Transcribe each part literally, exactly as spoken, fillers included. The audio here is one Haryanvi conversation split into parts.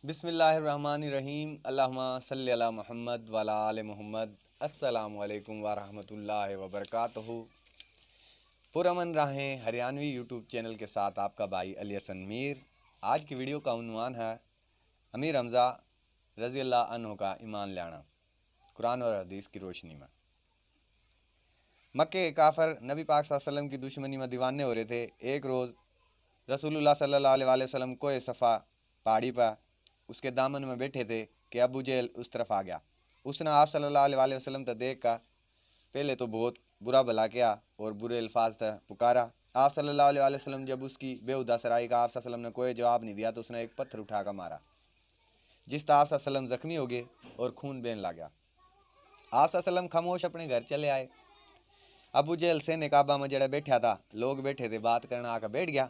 बिस्मिल्लाहिर्रहमानिर्रहीम। अल्लाहुम्मा सल्लि अला मुहम्मद व अला आले मुहम्मद। अस्सलाम वालेकुम व रहमतुल्लाहि व बरकातहू। पुरअमन राहें हरियाणवी YouTube चैनल के साथ आपका भाई अली हसन मीर। आज की वीडियो का उन्वान है अमीर हमज़ा रज़ी अल्लाह अन्हो का ईमान लाना, कुरान और हदीस की रोशनी में। मक्के के काफर नबी पाक सल्लल्लाहु अलैहि वसल्लम की दुश्मनी में दीवाने हो रहे थे। एक रोज़ रसूलुल्लाह सल्लल्लाहु अलैहि वसल्लम कोहे सफ़ा पहाड़ी पर उसके दामन में बैठे थे कि अबू जहल उस तरफ आ गया। उसने आप सल्लल्लाहु अलैहि वसल्लम तक देख कर पहले तो बहुत बुरा भला किया और बुरे अल्फाज तक पुकारा। आप सल्लल्लाहु अलैहि वसल्लम जब उसकी बेहुदा सराई का आप सल्लल्लाहु अलैहि वसल्लम ने कोई जवाब नहीं दिया तो उसने एक पत्थर उठा कर मारा, जिस तरह आप सल्लल्लाहु अलैहि वसल्लम जख्मी हो गए और खून बहन लग गया। आप सल्लल्लाहु अलैहि वसल्लम खामोश अपने घर चले आए। अबू जहल सहने काबा में जड़ा बैठा था, लोग बैठे थे, बात करना आकर बैठ गया।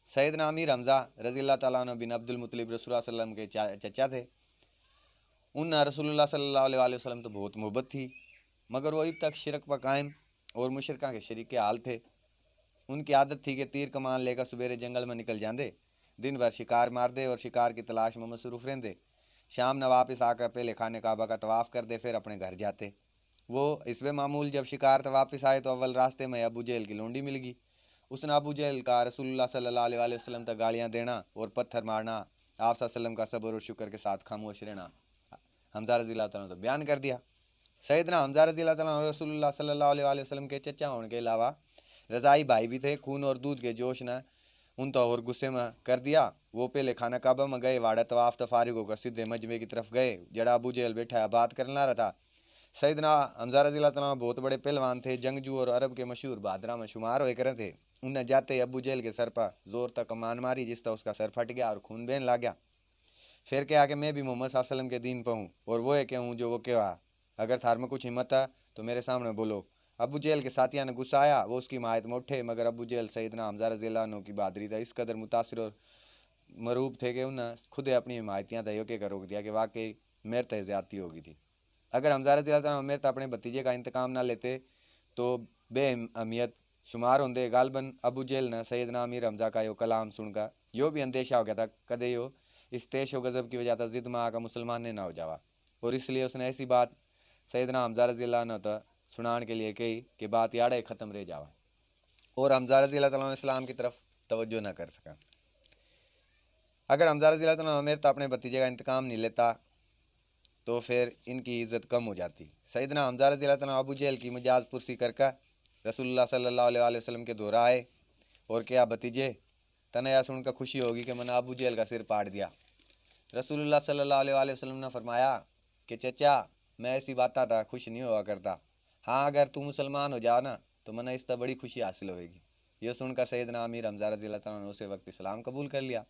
सैयदना अमीर हमज़ा रज़ी अल्लाह तआला अन्हु बिन अब्दुल मुत्तलिब रसूलुल्लाह सल्लल्लाहु अलैहि वसल्लम के चा-, चचा थे। उन्हें रसूलुल्लाह सल्लल्लाहु अलैहि वसल्लम तो बहुत मोहब्बत थी, मगर वो इब तक शिरक पर कायम और मुशरिकां के शरीक हाल थे। उनकी आदत थी कि तीर कमान लेकर सवेरे जंगल में निकल जाते, दिन भर शिकार मारते और शिकार की तलाश में मसरूफ़ रहते। शाम न वापस आकर पहले खाने काबा का तवाफ़ करते, फिर अपने घर जाते। वो हिस्बे मामूल जब शिकार तै वापस आए तो अव्वल रास्ते में अबू जहल की लौंडी मिल गई। उसने अबू जहल का रसूलुल्लाह सल्लल्लाहु अलैहि वसल्लम तक गालियां देना और पत्थर मारना आप सल्लल्लाहु अलैहि वसल्लम का सब्र और शुक्र के साथ खामोश रहना हमज़ा रज़ी अल्लाह तआला अन्हु तो बयान कर दिया। सैयदना हमज़ा रज़ी अल्लाह तआला अन्हु रसूलुल्लाह सल्लल्लाहु अलैहि वसल्लम के चचा होने के अलावा रज़ाई भाई भी थे। खून और दूध के जोश ने उन तो और गुस्से में कर दिया। वो पहले खाना काबा में गए, वाड़ा तवाफ तो फारिग होकर सीधे मजमे की तरफ गए, जड़ा अबू जहल बैठा है, बात करना रहा था। सैयदना हमज़ा रज़ी अल्लाह तआला बहुत बड़े पहलवान थे, जंगजू और अरब के मशहूर बहादुरा में शुमार होए करे थे। उन्हें जाते ही अबू जहल के सर पर जोर तक कमान मारी, जिससे उसका सर फट गया और खून बहन लग गया। फिर कहा कि मैं भी मोहम्मद सल्लल्लाहु अलैहि वसल्लम के दीन पर हूँ और वो है कहूँ जो वो कहा। अगर थार में कुछ हिम्मत है तो मेरे सामने बोलो। अबू जहल के साथियां ने गुस्सा आया, वो उसकी हिमायत में उठे, मगर अबू जहल सैयदना हमज़ा रज़ी अल्लाह अन्हु की बहादुरी तै इस कदर मुतासिर और मरूब थे कि उन्हें खुद अपनी हिमायतियां तै यो कहकर रोक दिया कि वाकई मेरे तै ज्यादती हो गई थी। अगर हमज़ा रज़ी अल्लाह तआला मेरे तै अपने भतीजे का इंतकाम ना लेते तो बेअहमियत शुमार होंदे। गालबन अबू जहल ने सैयदना अमीर हमज़ा का यो कलाम सुनकर यो भी अंदेशा हो गया था कदे यो इस तेश व गज़ब की वजह तै जिद में आकर मुसलमान ने ना हो जावा, और इसलिए उसने ऐसी बात सैयदना हमज़ा रज़ी अल्लाह अन्हु तै सुनाने के लिए कही कि बात याड़ा ही ख़त्म रह जावा और हमज़ा रज़ी अल्लाह तआला अन्हु इस्लाम की तरफ तवज्जो ना कर सका। अगर हमज़ा रज़ी अल्लाह तआला अन्हु मेरे तै अपने भतीजे का इंतकाम नहीं लेता तो फिर इनकी इज्जत कम हो जाती। सैयदना हमज़ा रज़ी अल्लाह तआला अन्हु अबू जहल की मजाज पुरसी करके रसूलुल्लाह सल्लल्लाहु अलैहि वसल्लम के धोरा आए और कहा, भतीजे, तने यह सुनकर खुशी होगी कि मैंने अबू जहल का सिर पाड़ दिया। रसूलुल्लाह सल्लल्लाहु अलैहि वसल्लम ने फरमाया कि चचा, मैं ऐसी बातों तै खुश नहीं हुआ करता। हाँ, अगर तू मुसलमान हो जा ना तो मन्ने इस तै बड़ी खुशी हासिल होएगी। यो सुनकर सैयदना अमीर हमज़ा रज़ी अल्लाह तआला अन्हु उसी वक्त इस्लाम कबूल कर लिया।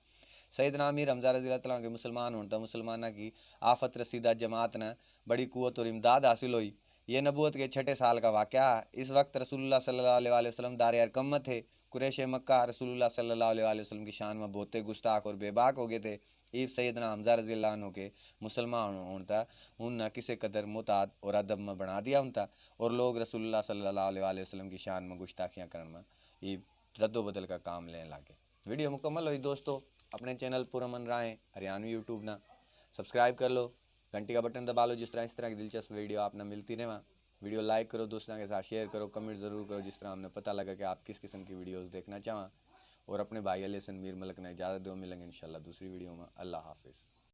सैयदना अमीर हमज़ा रज़ी अल्लाह तआला अन्हु के मुसलमान होने तै मुसलमाना की आफत रसीदा जमात ने बड़ी कुव्वत और इमदाद हासिल हुई। ये नबूवत के छठे साल का वाक़या है। इस वक्त रसूलुल्लाह सल्लल्लाहु अलैहि वसल्लम दार अरकम में थे। कुरैश मक्का रसूलुल्लाह सल्लल्लाहु अलैहि वसल्लम की शान में बहुते गुस्ताख और बेबाक हो गए थे। इब सैयदना हमज़ा रज़ी अल्लाह अन्हु के मुसलमान होने तै उन्हें किसी कदर मुताद और अदब में बना दिया उनता, और लोग रसूलुल्लाह सल्लल्लाहु अलैहि वसल्लम की शान में गुस्ताखियाँ करण में इब रद्दो बदल का काम लेने लागे। वीडियो मुकम्मल हुई दोस्तों, अपने चैनल पुरअमन राहें हरियाणवी YouTube ना सब्सक्राइब कर लो, घंटी का बटन दबा लो, जिस तरह इस तरह की दिलचस्प वीडियो आपने मिलती रहें। वीडियो लाइक करो, दोस्तों के साथ शेयर करो, कमेंट ज़रूर करो, जिस तरह हमने पता लगा कि आप किस किस्म की वीडियोज़ देखना चाहें। और अपने भाई अली हसन मीर मलक ने इजाज़त दो, मिलेंगे इंशाल्लाह दूसरी वीडियो में। अल्लाह हाफिज़।